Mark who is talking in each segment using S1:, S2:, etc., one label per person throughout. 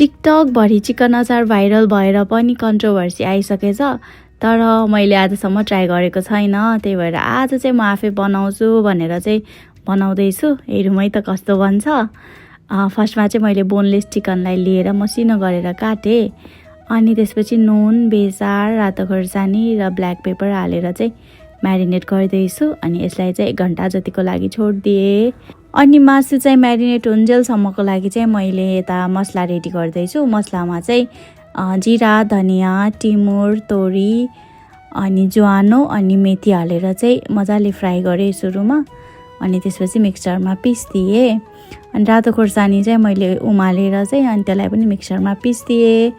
S1: टिकटकभरि chicken अचार viral भएर पनि कन्ट्रोभर्सी आइसकेछ। तर मैले आजसम्म ट्राई गरेको छैन, त्यही भएर आज चाहिँ म आफै बनाउँछु भनेर चाहिँ बनाउँदैछु। हेरौँ है त कस्तो बन्छ। फर्स्टमा चाहिँ मैले बोनलेस चिकनलाई लिएर मसिनो गरेर काटेँ। अनि त्यसपछि नुन, बेसार, रातो खोर्सानी र ब्ल्याक पेपर हालेर चाहिँ म्यारिनेट गर्दैछु। अनि यसलाई चाहिँ 1 घन्टा जतिको लागि छोडिदिएँ। अनि मासु चाहिँ म्यारिनेट हुन्जेलसम्मको लागि चाहिँ मैले यता मसला रेडी गर्दैछु। मसलामा चाहिँ जिरा, धनियाँ, टिमुर, तोरी अनि ज्वानो अनि मेथी हालेर चाहिँ मजाले फ्राई गरेँ सुरुमा। अनि त्यसपछि मिक्सचरमा पिसिदिएँ। अनि रातो खोर्सानी चाहिँ मैले उमालेर चाहिँ अनि त्यसलाई पनि मिक्सचरमा पिसिदिएँ।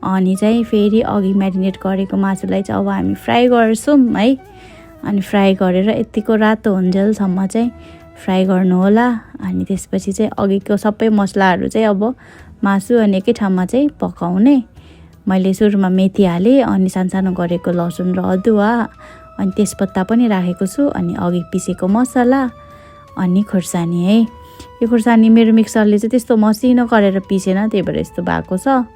S1: अनि चाहिँ फेरि अघि म्यारिनेट गरेको मासुलाई चाहिँ अब हामी फ्राई गर्छौँ है। अनि फ्राई गरेर यतिको रातो हुन्जेलसम्म चाहिँ फ्राई गर्नु होला। अनि त्यसपछि चाहिँ अघिको सबै मसलाहरू चाहिँ अब मासु अनि एकै ठाउँमा चाहिँ पकाउने। मैले सुरुमा मेथी हालेँ, अनि सानसानो गरेको लसुन र अदुवा, अनि तेजपत्ता पनि राखेको छु, अनि अघि पिसेको मसला अनि खोर्सानी है। यो खोर्सानी मेरो मिक्सरले चाहिँ त्यस्तो मसिनो गरेर पिसेन, त्यही भएर यस्तो भएको छ।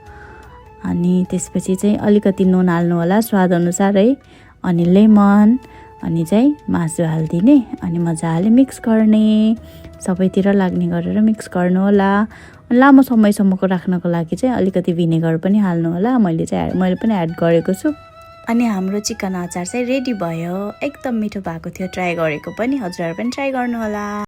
S1: अनि त्यसपछि चाहिँ अलिकति नुन हाल्नु होला स्वाद अनुसार है। अनि लेमन, अनि चाहिँ मासु हालिदिने। अनि मजाले मिक्स गर्ने, सबैतिर लाग्ने गरेर मिक्स गर्नु होला। लामो समयसम्मको राख्नको लागि चाहिँ अलिकति भिनेगर पनि हाल्नु होला। मैले पनि एड गरेको छु। अनि हाम्रो चिकन अचार चाहिँ रेडी भयो। एकदम मिठो भएको थियो। ट्राई गरेको पनि हजुरहरू पनि ट्राई गर्नु होला।